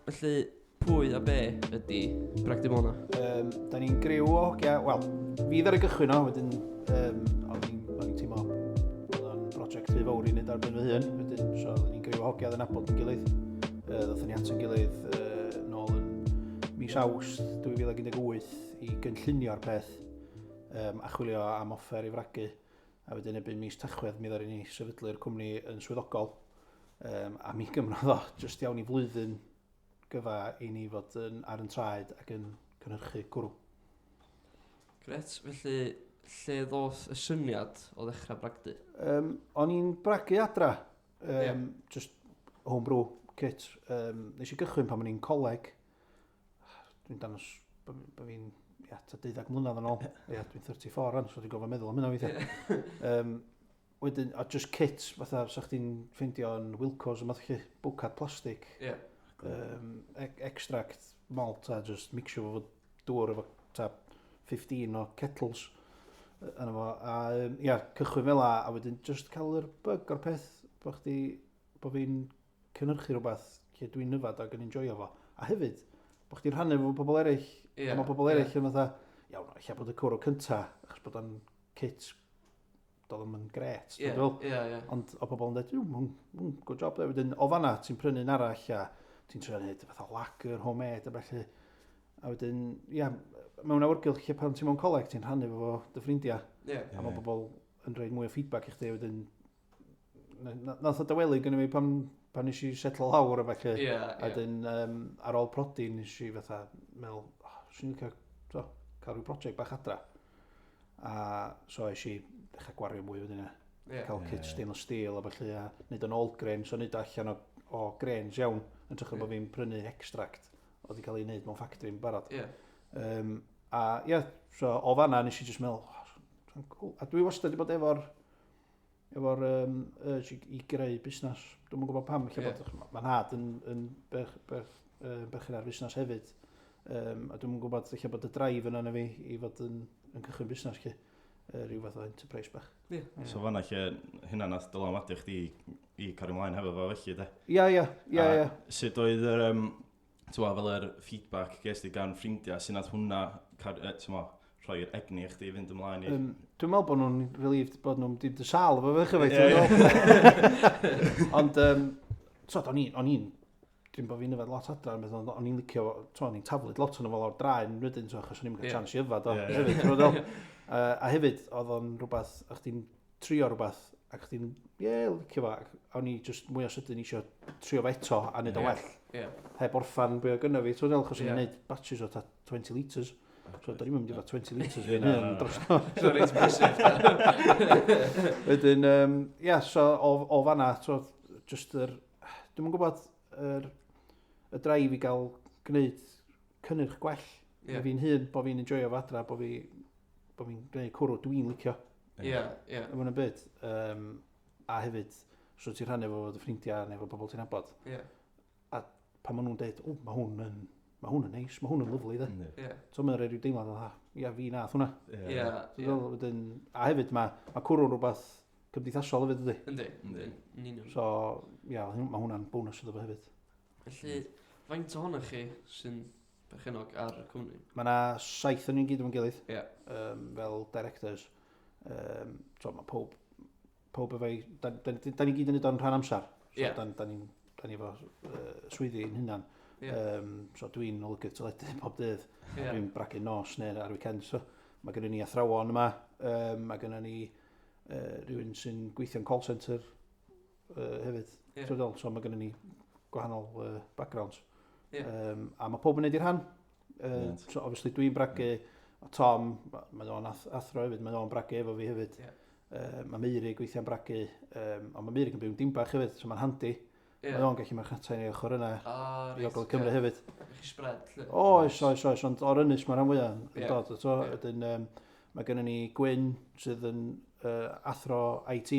Felly, pwy a be ydy Bragdy Mona? Da ni'n griw o hogia, wel, fi ddar y gychwyn o, wedyn o'n i'n teimlo bod o'n brosiect rhy fawr i wneud ar ben fy hun, wedyn, so oedden ni'n griw o hogia oedd yn nabod yn gilydd. Ddothon ni at yn gilydd nôl yn mis Awst 2018 i gynllunio'r peth a chwilio am offer i fragu. A wedyn erbyn mis Tachwedd mi ddaru ni sefydlu'r cwmni yn swyddogol. A mi gymrodd o jyst iawn i flwyddyn gyfa i ni fod yn, ar yn traed ac yn cynhyrchu cwrw. Gret, felly lle ddoth y syniad o ddechrau bragdy? O'n i'n bragu adra, just homebrew kit. Nes i gychwyn pan o'n i'n coleg. Dwi'n dangos bod fi'n, ia, ta 12 mlynedd yn ôl. Ia, dwi'n 34 rhan, so dwi'n gofio meddwl am hynna weithiau. Wedyn, a just kit, fatha, sa chdi'n ffeindio yn Wilco's yma, lle, bwcad plastig. Extract malt a just mixio fo dŵr efo ta 15 o kettles yna fo. A ia, cychwyn fel a wedyn just cael yr bug o'r peth bod chdi, bod fi'n cynhyrchu rhywbeth lle dwi'n yfad ac yn enjoyo fo. A hefyd, bod chdi'n rhannu efo pobl eraill, a mae pobl eraill yn fatha, iawn, ella bod y cwrw cynta, achos bod o'n kit, doedd o'm yn gret, dwi'n meddwl. Ie. Ond o pobl yn dweud, "Ww, mae'n good job there." Wedyn, o fanna, ti'n prynu un arall a ti'n trio neud fatha lager, homemade a felly. A wedyn, ia, mewn awyrgylch lle pan ti'n mewn coleg, ti'n rhannu efo dy ffrindiau. A mae bobl yn rhoi mwy o feedback i chdi, wedyn, nath o dawelu gynnu fi pan nes i setlo lawr a felly. A wedyn, ar ôl prodi, nes i fatha meddwl, oh, swn i'n licio, so, cael rhyw project bach adra. A so es i ddechrau gwario mwy wedyn, ia. Cael kit stainless steel a felly, a neud o'n all grain, so neud o allan o grains iawn, yn hytrach bod fi'n prynu extract oedd wedi cael ei wneud mewn factory yn barod. A ie, yeah, so o fanna nes i just meddwl, oh, cool. A dwi wastad wedi bod efo'r urge i greu busnes. Dwi'm yn gwybod pam, lle bod mae nhad yn berchen ar busnes hefyd. A dwi'm yn gwybod lle bod y drive yna yn fi i fod yn cychwyn busnes lle. Rhyw fath o enterprise bach. So fanna lle hynna nath dylanwadu chdi i cario ymlaen hefo fo felly, de? Ia. A ia. sut oedd yr, t'mo, fel yr feedback ges di gan ffrindiau, sut nath hwnna, t'mo, rhoi'r egni i chdi i fynd ymlaen i? Dwi'n meddwl bod nhw'n relieved bod nhw'n di sâl efo fi, chyfaith. Ie, Ond, so, o'n i'n, dwi'n bod fi'n yfed lot adra, ond o'n i'n licio, so, o'n i'n taflud lot o'n fo lawr draen wedyn, so, achos o'n i'n cael chance i yfed o hefyd, ti'n meddwl? A hefyd, oedd o'n rhywbeth, o'ch chdi'n trio rhywbeth, ac chdi'n, ie, yeah, licio fo, ac o'n i just mwy o sydyn eisiau trio fo eto a neud o well. Heb orffan be oedd gynno fi, ti'n meddwl, achos o'n i'n neud batches o ta 20 litres. So, da ni'n mynd i fod 20 litres fi'n Na, hun na, na. dros nos. So reit brysur. Wedyn, ia, so o fanna, so, just yr, dwi'm yn gwybod, y drive i gael gwneud cynnyrch gwell. Yeah. Fi'n hun, bod fi'n enjoyo fo adra, bod fi'n gwneud cwrw dwi'n licio. Ie, ie. Yn y byd. A hefyd, so ti'n rhannu efo dy ffrindiau neu efo bobl ti'n nabod. A pan maen nhw'n dweud, "O, mae hwn yn neis, mae hwn yn lyfli, de." So mae'n rhoi rhyw deimlad o, "Ah, ia, fi nath hwnna." Ie. So, wedyn, a hefyd mae cwrw'n rhywbeth cymdeithasol hefyd, ydy? Yndi. Yndi. Yn union. So, ia, mae hwnna'n bonus iddo fo hefyd. Felly, faint ohonoch chi sy'n perchennog ar y cwmni? Mae yna saith o'n ni'n gyd efo'n gilydd, fel directors. So mae pob efo'i. Da ni gyd yn neud o'n rhan amser. So, da ni efo swyddi ein hunan. So dwi'n olygydd teledu pob dydd. Dwi'n bragu nos neu ar weekend. So, mae gennym ni athrawon yma. Mae gennym ni rhywun sy'n gweithio'n call centre hefyd. So mae gennym ni gwahanol backgrounds. A mae pob yn neud i'r rhan. So obviously dwi'n bragu, a Tom, mae o'n athro hefyd, mae o'n bragu efo fi hefyd. Mae Meirig gweithio'n bragu, ond mae Meirig yn byw yn Dimbach hefyd, so mae'n handi. Mae o'n gallu marchnata i ni ochr yna i Ogledd Cymru hefyd. Chi spread, lle. Oes, ond o'r ynys mae rhan fwyaf yn dod. So, wedyn, mae gennym ni Gwyn sydd yn athro IT.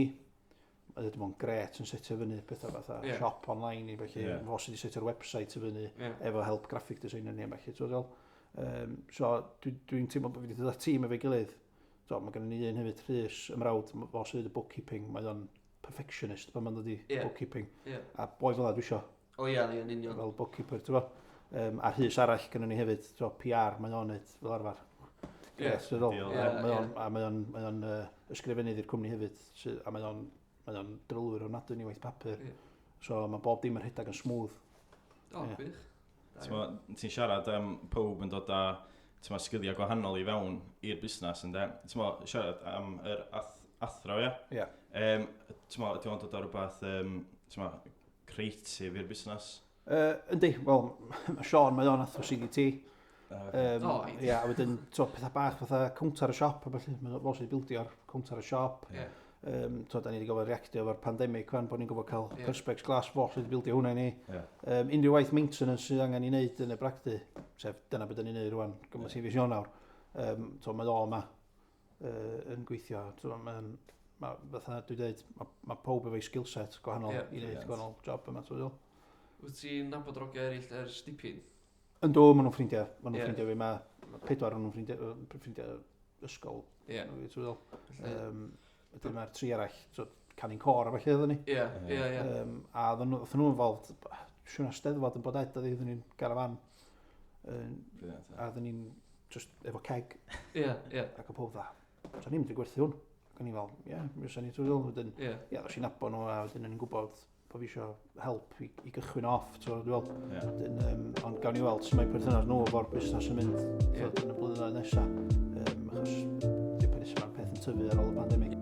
Mae wedi bod yn gret yn setio fyny pethau fatha shop online i felly. Fo sydd wedi setio'r website i fyny efo help graphic designer ni a felly. So, so dwi teimlo bod fi wedi dod â tîm efo'i gilydd. So, mae gennym ni un hefyd, Rhys, ymrawd, fo sydd wedi bookkeeping. Mae o'n perfectionist pan mae'n dod i bookkeeping. A boi fel 'na dwi isio. O ia, ie, yn union. Fel bookkeeper, ti'n bo. A Rhys arall gynnon ni hefyd, ti'n bo, PR, mae o'n neud fel arfer. Ie. Yes, yeah, Ideal. Mae o'n, a mae o'n, mae o'n ysgrifennydd i'r cwmni hefyd, a mae o'n drylwyr ofnadwy yn ei waith papur. Ie. So mae bob dim yn rhedeg yn smooth. O, Ie. gwych. Ti'n siarad am pob yn dod â sgiliau gwahanol i fewn i'r busnes, ynde? Ti'n siarad am yr athro, ie? Ie. Ti'n ydy o'n dod â rhywbeth creative i'r busnes? Yndi, wel, mae Sean, mae o'n athro CDT. O, Ie, a wedyn, pethau bach fatha cownter y siop, a felly, mae'n fo sydd bildio'r cownter y siop. Ie. Da ni wedi gofod reactio efo'r pandemig, fan, bod ni'n gofod cael Ie. perspex glass, fo sydd wedi bildio hwnna i ni. Ie. Unrhyw waith maintenance sydd angen i wneud yn y bragdy, sef dyna beth ni'n neud rwan, gymaint i fi Sionawr. Mae o yma yn gweithio. Fatha dwi'n dweud, mae pob efo'i skill set gwahanol Ie. i wneud gwahanol job yma. Ti'n meddwl? Wyt ti'n nabod rogia eraill ers dipyn? Yndw, maen nhw'n ffrindiau. Maen nhw'n Ie. ffrindiau fi. Mae pedwar o'n nhw'n ffrindiau ysgol. Ie. Ti'n meddwl? Felly- Wedyn mae'r tri arall, so, canu'n côr a falle oedden ni. Ie, ie, ie. A oedden nhw involved, siŵr na steddfod yn bod ed, oedden ni'n garafan. Brilliant, ie. A oedden ni'n just efo keg Ie, ie, ac o pob dda. So ni'n mynd i gwerthu hwn. Ac o'n i fel, ie, mi fysa ni trwy ddol. Wedyn, ie. ie, ddos i'n nabod nhw a wedyn o'n i'n gwybod bod fi eisiau help i gychwyn off, ti'n gwbod, dwi'n Ie. fel. Wedyn, ond gawn ni weld sut mae perthynas nhw efo'r busnes yn mynd Ie. yn y blynyddoedd nesaf. Achos dwi'n peth mae'r peth yn tyfu ar ôl y pandemig.